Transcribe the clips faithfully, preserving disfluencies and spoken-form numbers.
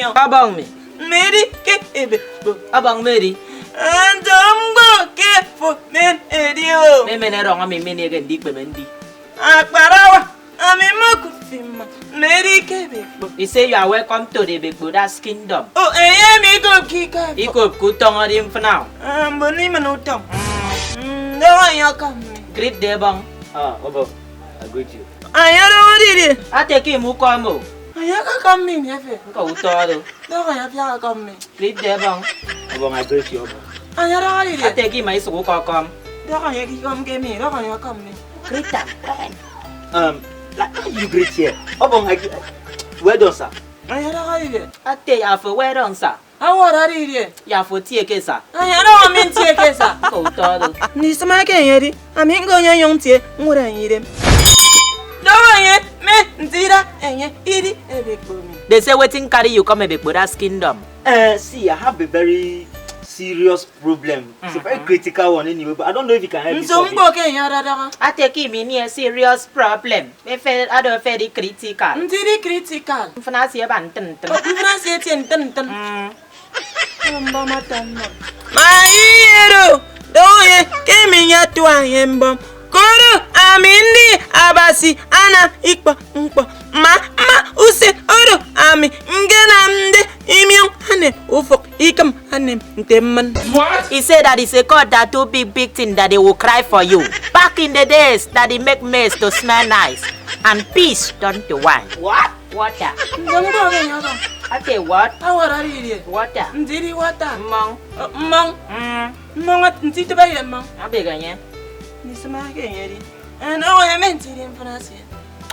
Ọbọñ mi. Mmedi ke ebekpo. Ọbọñ mi edi. Nto mkpo ke fo men edi o. Memen erọñ mi minieke ndikpeme ndi. Akparawa, ami mokụt fi mma, mmedi ke ebekpo. He say you are welcome to the Ebekpo, that's kingdom. O, enye mi ikop ke ikop. Ikop ke utọñ edi mfịna o. Ah, mbon imen utọñ. Mm, ndọhọ enye ọkọm mi. Greet the ebọñ. Ah, ọbọñ. I greet you. Anya dọhọ didie. Ate ke ime ukọm o. Anya kakam mi ni efe. Nka utọ do. Dọhọ anya fiak ọkọm mi. Greet the ebọñ. Ọbọñ, I greet you, ọbọñ. Anya dọhọ didie. Ate ke ima isụk ukọkọm. Dọhọ anya kikọm ke mi, dọhọ anya ọkọm mi. Greet am, friend. Um, like, how you greet here? Ọbọñ, I, well done, sir. Anya dọhọ didie. Ate ya afo, well done, sir. Awara didie. Ya afo tie ke sir. Anya dọhọ mi ntie ke sir. Nka utọ do. Ndisịma ke enye edi, ami ñko enye nyụñ ntie ñwụt enye idem. Dọhọ enye, me ntida enye idi ebekpo mi. They say wetin carry you come Ebekpo, that's kingdom. Uh, see, I have a very serious problem. It's a very critical one anyway, but I don't know if you can help me solve it. Nso mkpo ke enye ọdọdọhọ. Ate ke imi ni a serious problem. Efe ado efe di critical. Nti di critical. Mfịna si eba ntịn ntịn. O, mfịna si etie ntịn ntịn. Mm. Mbọm atọ mbọm. Ma iyedo, do ye, ke mi nyatua ye mbọm. Koro ami ndi Abasi anam ikpọ ñkpọ. Ma, ma, usen oro ami ngenamde imiọñ anem ufọk ikịm anem nte mmịn. What? He said that it's a God that do big, big thing that they will cry for you. Back in the days that they make maize to smell nice and peas turn to wine. What? Water. Nde mkpọ ke nyọkọ. Ate what? Awara didie. Water. Ndidi water. Mmọñ. Uh, mmọñ. Mm. Mmọñ at-, nti tịbe ye mmọñ. Abịgha enye. Ndisịma ke enye edi. And oh, I meant to the infinite.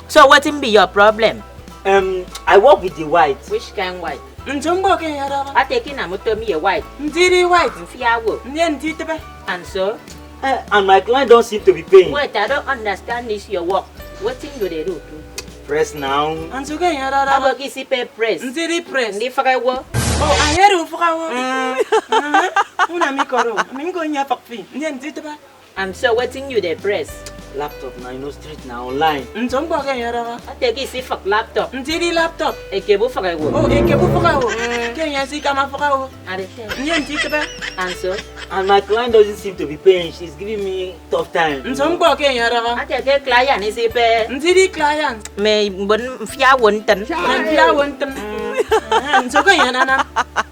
So wetin be your problem? Um, I work with the white. Which kind white? Nto mkpo ke nyọrọ. Ate ke inam utom ye white. Ndidi white. Mfia wo. Ndien nti tịbe. And so? Eh, and my client don't seem to be paying. Wait, I don't understand this your work. Wetin you dey do too? Press now. Nso ke nyọrọ. Abo ke isi pay press. Ndidi press. Ndi faka wo. Oh, I hear you faka wo. Mm. Uh-huh. Una mi koro. Mi go nya fak fi. Ndien nti tịbe. And so wetin you dey press? Laptop na, you know, street na online. Nto mkpọ ke nyọrọ. Ate ke isi fak laptop. Ndidi laptop. Ekebe ufak ewo. Oh, ekebe ufak ewo. Mm. Ke enye si kama fak ewo. Ade te. Nye nti tịbe. And so? And my client doesn't seem to be paying. She's giving me tough time. Nto mkpọ ke nyọrọ. Ate ke client isi pe. Ndidi client. Me mbon mfia wo ntịn. Me mfia wo ntịn. Mm. Eh, nso ke nyọrọ na.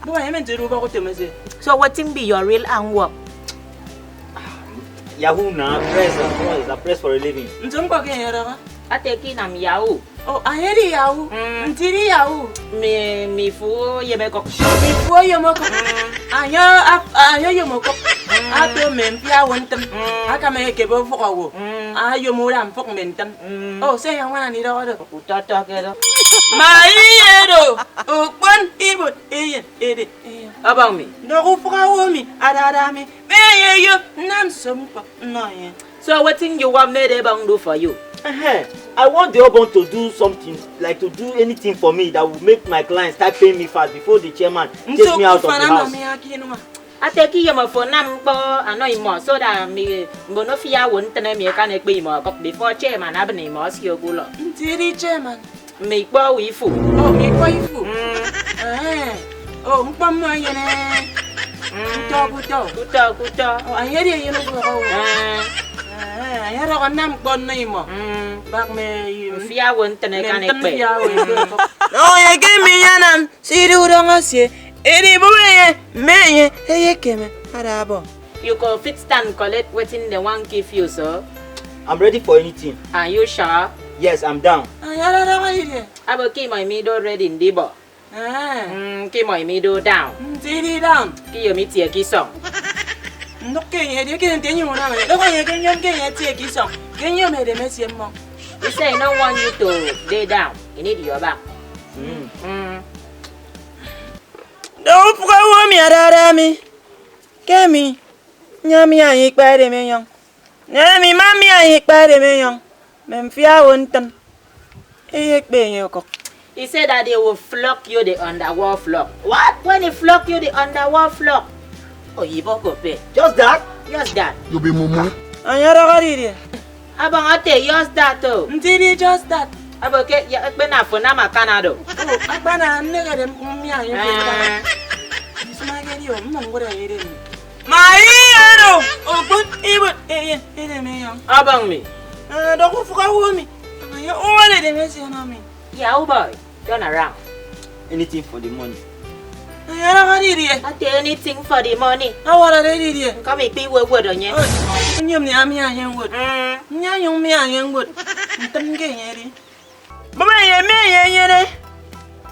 Bo ya me nti du bọk utemese. So wetin be your real aim work? Yahoo na press, uh, I press for a living. Nto mkpọ ke nyọrọ. Ate ke inam Yahoo. Oh, I hear Yahoo. Mm. Ndidi Yahoo. Mi, mi fu yemekọk. Mi fu yemekọk. Mm. Anya ap-, anya yemekọk. Mm. Ato me mfia wo ntịn. Mm. Aka me ekebe ufọk owo. Mm. Ayom ura mfọk me ntịn. Mm. Oh, se ya wana ni do do. Utọtọ ke do. Ma iye do. Okpon ibot iye ede. Iye. Abang mi. Ndọk ufọk owo mi adada mi. Me ye yo, nam som kpọ, no ye. So wetin you want make the bank do for you? Uh-huh. I want the Obon to do something, like to do anything for me that will make my clients start paying me fast before the chairman takes me out of the house. Ate ke iyom fo nam ñkpọ anọ imọ so that mi mbono fi ya wo ntene mi ekan ekpe imọ kọk before chairman abin imọ si okulo. Ntiri chairman. Mme ikpọ owo ifu. Oh, mme ikpọ ifu. Mm. Eh. Oh, mkpọ mmọ enyene. Mm. Utọ, utọ. Utọ, utọ. Oh, ayeri enyene utọ. Eh. Eh, ayeri ko nam mkpọ nna imo. Mm. Bak me. Mfia wo ntene kan ekpe. Mfia wo ekpe. No, ye ke mi yanam. Siri udọñọ sie. Edi bụrụ enye, mme enye, eye keme. Ada abọ. You go fit stand collect wetin dem wan give you so? I'm ready for anything. Are you sure? Yes, I'm down. Ayarara wa ire. Abo ke imo imi do ready ndi bo. Ah. Mm, ke imo imi do down. Ndi di down. Ke iyo mi tie ke isong. Nduk ke enye di ke nte enye una me. Do ko enye ke nyom ke enye tie ke isong. Ke nyom ede me tie mo. He say I no want you to dey down. You need your back. Mm. Mm. Do fuka wo mi arara mi. Ke mi, nya mi anyị ikpe edem enyọñ. Ne mi ma mi anyị ikpe edem enyọñ. Me mfia wo ntịn. Eye kpe enye okụk. He said that they will flog you the underworld flog. What? When he flog you the underworld flog, oyibo go pay. Just that? Just that. You be mumu. Anya dọgọ didie. Abang ate, just that o. Ndidi just that. Abo ke ya ekpena fo nam akana do. Oh, akpana nnegede mmia ye. Eh. Nsima ke dio mmọ ngure ede. Ma iyo do, okpon ibot eye ede me yon. Abang mi. Eh, dok ufuk awo mi. Ayo, owale de me si ana mi. Yeah, oh boy, turn around. Anything for the money. Ayara ka didie. Ate anything for the money. Awara de didie. Come ikpe iwe word onye. Oh, nyem ni ami anye word. Mm. Nya nyum mi anye word. Ntem ke nyeri. Baba ye me ye nyere.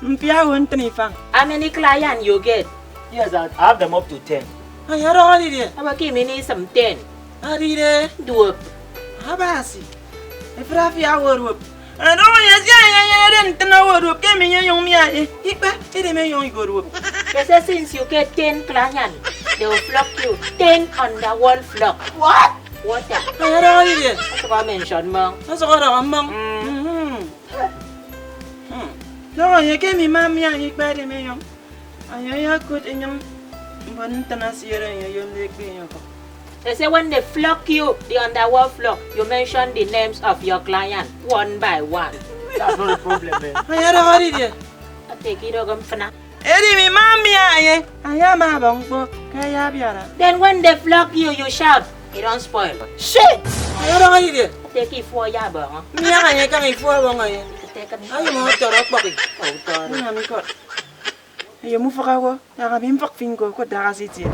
Mpia wo nten ifang. How many client you get? Yes, I have them up to ten. Ayara ka didie. Aba ki mini some ten. Adide. Duop. Abasi. Efra fi awo duop. Ado ye si anye ye den ntena wo duop ke mi ye yong mi aye. Ikpe, ede me yong igo duop. They say since you get ten client, they will flog you ten on the wall flog. What? Water. Ayara ka didie. That's what I mentioned, mom. That's what I mom. Mm. Mm-hmm. Hmm. Dọhọ enye ke emi ima mi anye ikpe ede me yong. Anye ya kut enyong mbon ntena siere enye yom de ekpe enye ko. They say when they flog you, the underworld flog, you mention the names of your client one by one. That's not a problem, man. Anya da hori dia. I take it over fana. Edi mi ma mi anye, anya ma bong po, kaya biara. Then when they flog you, you shout, it don't spoil. Shit! Anya da hori dia. I take it for ya bong. Mi anya kang ifo bong anye. Take it. Ayo mo toro kpoki. Oh, toro. Una mi kot. Eyo mufak awo, yak ami mfak fi nko, kut dara sitie.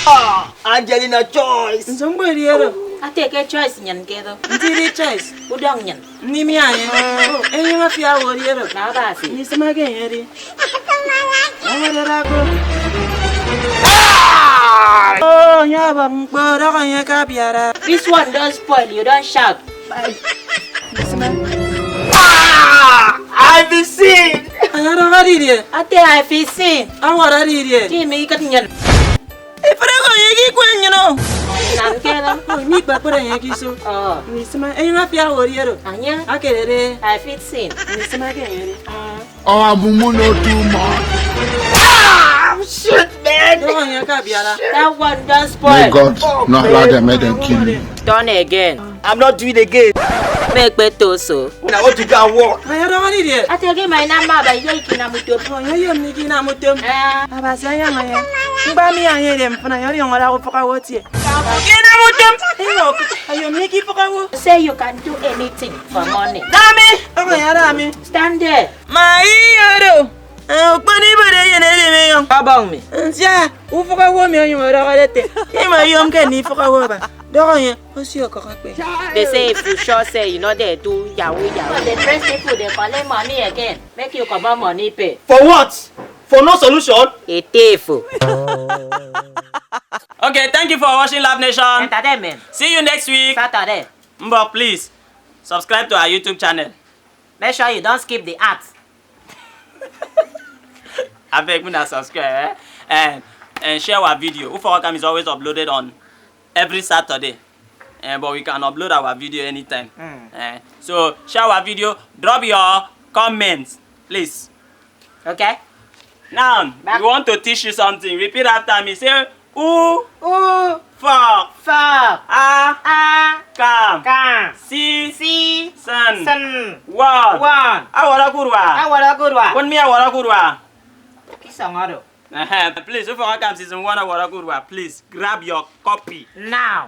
Ah, Angelina Choice. Nso mbo eri ero. Ate ke Choice nyen ke do. Nti di Choice. Udong nyen. Ni mi anye. Oh, enyi ma fi awo eri ero. Na ba fi. Ni sema ke eri. Oh, dara ko. Ah! Oh, nya bang bo da ka nya ka biara. This one don't spoil, you don't shout. Ah! I be seen. Ayara ka didie. Ate I feel seen. Awara didie. Ti mi ikat nyen. Ifere ko ye ki kwen nyen o. Nan ke do. Oh, mi kpa kpere ye ki so. Oh. Mi sema, e ma fi awo ri ero. Anya. Akerere. I feel seen. Mi sema ke ye. Ah. Oh, abumu no too much. Ah, shit, man. Don't anya ka biara. That one don't spoil. May God not allow them, make them kill you. Done again. I'm not doing again. Make better so. Una want to go and work. Anya da hori dia. Ate ke my number ba ye ki na mutom. Oh, yo yo mi ki na mutom. Ah. Aba sa ya ma ya. Ngba mi anye dem funa yo yo ngora ko foka wotie. Ki na mutom. Ayo mi ki foka wo. Say you can do anything for money. Dami. Anya da mi. Stand there. Ma iyoro. Okpon ibere ye ne de me yong. Abang mi. Ntia, ufuk awo mi onyuñ ọdọhọde ete. Ima yom ke ni ifuk awo ba. Dọhọ ye, osi okọk akpe. They say if you sure say you no dey do yahoo yahoo. But the press people dey collect money again. Make you comot money pay. For what? For no solution? A thief. Okay, thank you for watching Love Nation. Entertainment. See you next week. Saturday. Mbok, please subscribe to our YouTube channel. Make sure you don't skip the ads. Abeg, una subscribe, eh? And, and share our video. Ufọkakam is always uploaded on every Saturday. Eh, but we can upload our video anytime. Mm. Eh, so share our video, drop your comments, please. Okay? Now, we want to teach you something. Repeat after me. Say, u, u, fọ, fọ, a, a, kam, kam, si, si, sen, sen, won, won. Awara kurwa. Awara kurwa. Won mi awara kurwa. Kisongoro. Uh-huh. Please, if I come season one awara kurwa, please grab your copy now.